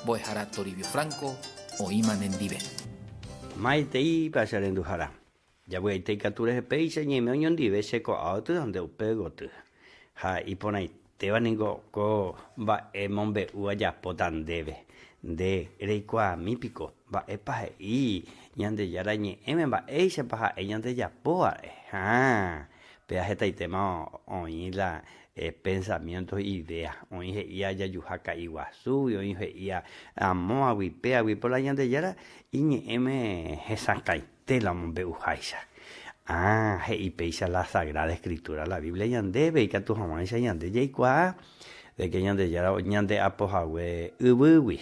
Mbo'ehára Toribio Franco oĩma nendive. Maiteípa che renduhára. Javy'aite ikatu rehe péicha ñaime oñondive che ko'a oty ha nde upe goty. Ha iporãitéva ningo ko mba'e mombe'u ajapóta ndéve. Nde reikuaami piko mba'épa he'i Ñandejára Ñe'ẽme mba'éichapa ha'e ñandejapo ra'e. Haa, péa hetaitéma oĩ la pensamiento idea. Oĩ he'íva jajuha ka'i guasúgui, oĩ he'íva amóagui, péagui, por la Ñandejára iñe'ẽme hesakãite la omombe'uháicha. Aa, he'i péicha la Sagrada Escritura, la Biblia ñandéve ikatu hag̃uáicha ñande jaikuaa de que Ñandejára ñande'apo hague yvýgui.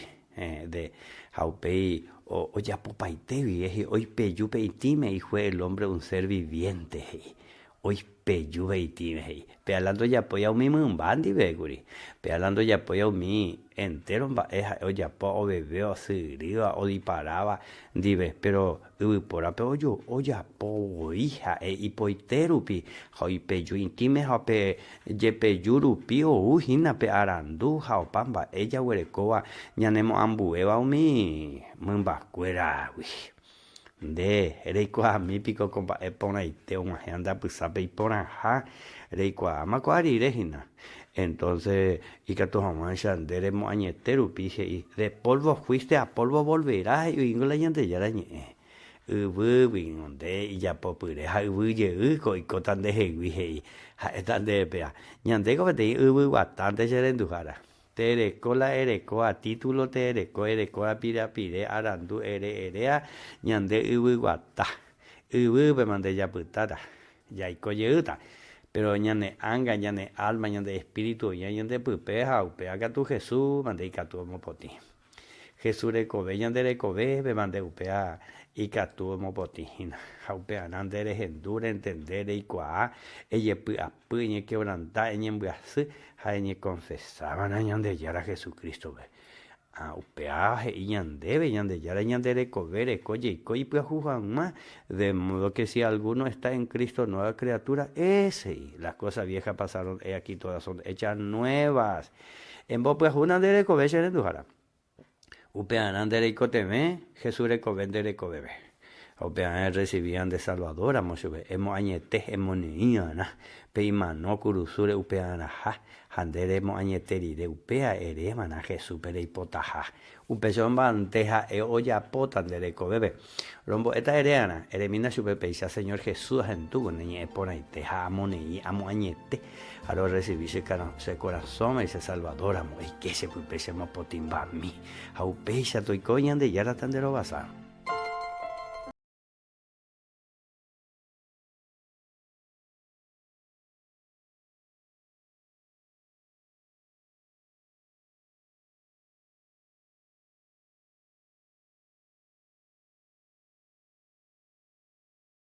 De, ha upéi ojapopaite guive he'i, oipeju pe itĩme y fue el hombre un ser viviente, he'i. Oipeju pe itĩme, he'i. Péa la ndojapóiva umi mymba ndive kuri. Péa la ndojapóiva umi entéro mba'e ha'e ojapo ovevéva, osyrýva, odiparáva ndive. Péro Yvypórape ojapo voi ha'e ipoite rupi ha oipeju itĩme ha pe jepeju rupi ou hína pe arandu ha opa mba'e jaguerekóva ñanemoambuéva umi mymbakuéragui. Nde, reikuaami piko ko mba'e porãite og̃uahẽ nde apysápe iporãha reikuaáma ko'a rire hína. Entonce, ikatu hag̃uáicha nde remoañete rupi he'i, De polvo fuiste, a polvo volverás, he'i oĩngo la Ñandejára Ñe'ẽ. Yvýgui ningo nde ijapo pyre ha yvy jeýko oikóta ndehegui, he'i. Ha'éta ndéve péva. Ñandéko peteĩ yvy guatánte che renduhára. Tereko la erekóva título, tereko erekóva pirapire, arandu ere eréa, ñande yvy guata. Yvýpema nde japytáta. Jaiko jeýta. Péro ñane ánga, ñane álma, ñande espíritu oĩva ñande pype ha upéva katu Jesús mante ikatu omopotĩ. Jesús rekove ñande rekovépe mante upéva ikatu omopotĩ hína. Ha upearã nde rehendu, rentende, reikuaa, ejepy'apy, eñekevranta, eñembyasy ha eñekonfesava'erã Ñandejára Jesucristo-pe. Ha upéva he'i ñandéve, Ñandejára ñande rekove reko jeiko ipyahu hag̃ua, de modo que si alguno está en Cristo nueva criatura es, he'i, las cosas viejas pasaron, he aquí todas son hechas nuevas. Embopyahúna nde rekove che renduhára. Upearã nde reikotevẽ Jesús rekove nde rekoveve. Ha upearã errecibíva nde Salvador ramo chupe, emoañete, emoneĩva'erã pe imano kurusúre upearãha Ha nde remoañete rire upéva eréva'erã Jesúspe reipotaha. Upéicha omba'ante ha'e ojapóta nde rekovépe. Rombo'éta eréva'erã, eremína chupe péicha, Señor Jesús, ahendúvo ne ñe'ẽ porãite ha amoneĩ, amoañete ha rorresivi che korasõme, che Salvador ramo, eike che pype chemopotĩmbami. Ha upéicha toiko Ñandejára tanderovasa.